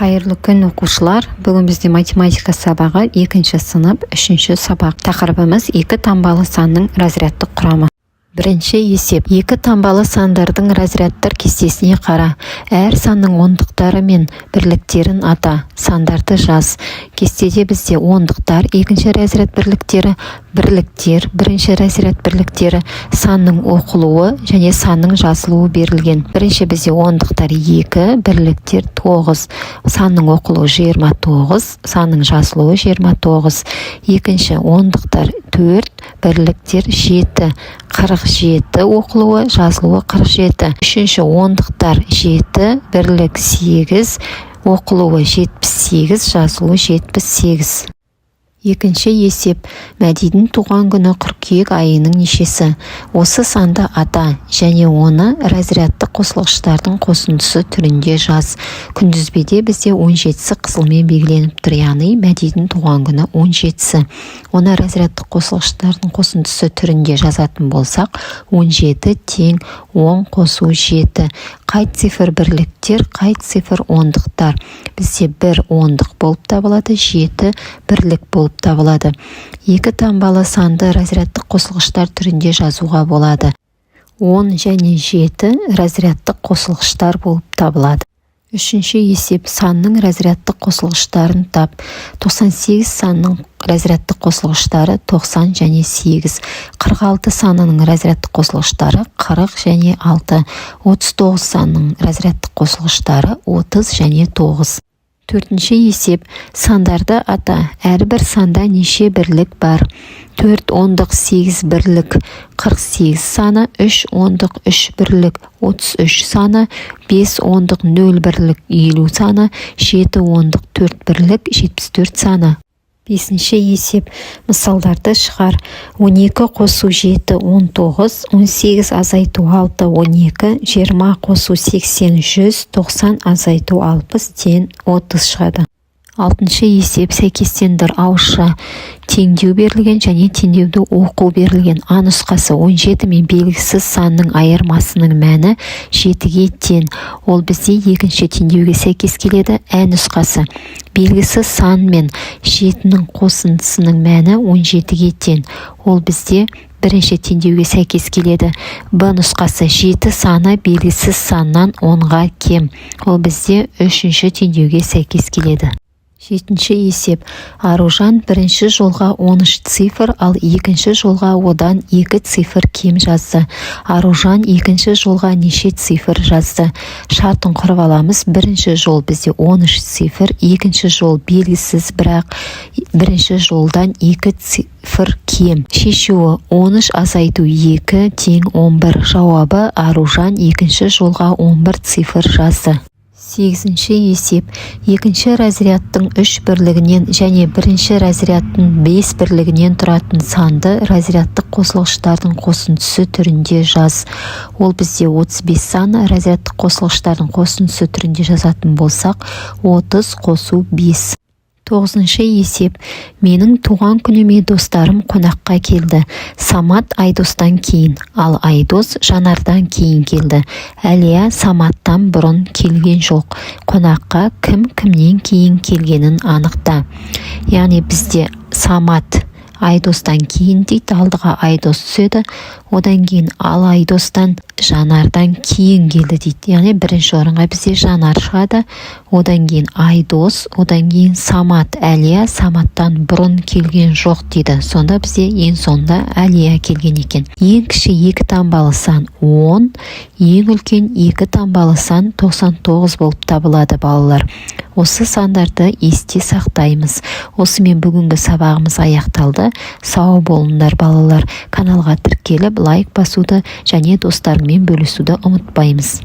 Қайырлы күн, оқушылар! Бүгін бізде математика сабағы, екінші сынып, үшінші сабақ. Тақырыбымыз: екі таңбалы санның разрядтық құрамы. Бірінші есеп. Екі таңбалы сандардың разрядтар кестесіне қара. Әр санның ондықтары мен бірліктерін ата, сандарды жаз. Кестеде бізде ондықтар, екінші разряд бірліктері, бірліктер, бірінші разряд бірліктері, санның оқылуы және санның жазылуы берілген. Бірінші бізде ондықтар 2, бірліктер 9. Санның оқылуы 29, санның жазылуы 29. Екінші ондықтар 4, бірліктер 7, 47 оқылуы, жазылуы 47. Үшінші ондықтар 7, бірлік 8, оқылуы 78, жазылуы 78. Екінші есеп. Мәдидің туған күні қыркүйек айының нешесі? Осы санды ата және оны разрядтық қосылғыштардың қосындысы түрінде жаз. Күнтізбеде бізде 17-сі қызылмен белгіленіп тұр, яғни Мәдидің туған күні 17-сі. Оны разрядтық қосылғыштардың қосындысы түрінде жазатын болсақ, 17 тең 10 қосу 7. Қай цифр бірліктер, қай цифр ондықтар? Бізде бір ондық болып табылады, жеті бірлік болып табылады. Екі таңбалы санды разрядтық қосылғыштар түрінде жазуға болады. 10 және 7 разрядтық қосылғыштар болып табылады. Үшінші есеп. Санның разрядтық қосылғыштарын тап. 98 санның разрядтық қосылғыштары 90 және 8. 46 санының разрядтық қосылғыштары 40 және 6. 39 санның разрядтық қосылғыштары 30 және 9. Төртінші есеп. Сандарды ата. Әрбір санда неше бірлік бар? Төрт ондық, сегіз бірлік, 48 саны. Үш ондық, үш бірлік, 33 саны. Бес ондық, нөл бірлік, 50 саны. Жеті ондық, төрт бірлік, 74 саны. Бесінші есеп. Мысалдарды шығар. 12 қосу 7 – 19, 18 азайту 6 – 12, 20 қосу 80 – 100, 90 азайту 60 тең 30 шығады. Алтыншы есеп. Сәйкестендір. Ауызша теңдеу берілген және теңдеуді оқу берілген. А нұсқасы: 17 мен белгісіз санның айырмасының мәні 7-ге тең. Ол бізде екінші теңдеуге сәйкес келеді. Ә нұсқасы: белгісіз сан мен 7-нің қосындысының мәні 17-ге тең. Ол бізде бірінші теңдеуге сәйкес келеді. Б нұсқасы: 7 саны белгісіз саннан 10-ға кем. Ол бізде үшінші теңдеуге сәйкес келеді. Жетінші есеп. Аружан бірінші жолға 13 цифр, ал екінші жолға одан екі цифр кем жазды. Аружан екінші жолға неше цифр жазды? Шартын құрып аламыз. Бірінші жол бізде 13 цифр, екінші жол белгісіз, бірақ бірінші жолдан екі цифр кем. Шешуі: 13 азайту 2 тең 11. Жауабы: Аружан екінші жолға 11 цифр жазды. Сегізінші есеп. Екінші разрядтың үш бірлігінен және бірінші разрядтың бес бірлігінен тұратын санды разрядтық қосылғыштардың қосындысы түрінде жаз. Ол бізде 35 саны. Разрядтық қосылғыштардың қосындысы түрінде жазатын болсақ, 30 қосу 5. Тоғызыншы есеп. Менің туған күніме достарым қонаққа келді. Самат Айдостан кейін, ал Айдос Жанардан кейін келді. Әлия Саматтан бұрын келген жоқ. Қонаққа кім кімнен кейін келгенін анықта. Яғни бізде Самат Айдостан кейін дейді, алдыға Айдос түседі. Одан кейін ал Айдостан Жанардан кейін келді дейді. Яғни бірінші орынға бізде Жанар шығады, одан кейін Айдос, одан кейін Самат. Әлия Саматтан бұрын келген жоқ дейді. Сонда бізде ең соңында Әлия келген екен. Ең кіші екі таңбалы сан 10, ең үлкен екі таңбалы сан 99 болып табылады. Балалар, осы сандарды есте сақтаймыз. Осымен бүгінгі сабағымыз аяқталды. Сау болыңдар, балалар! Каналға тіркеліп, лайк басуды және достарыңмен бөлісуді ұмытпаймыз.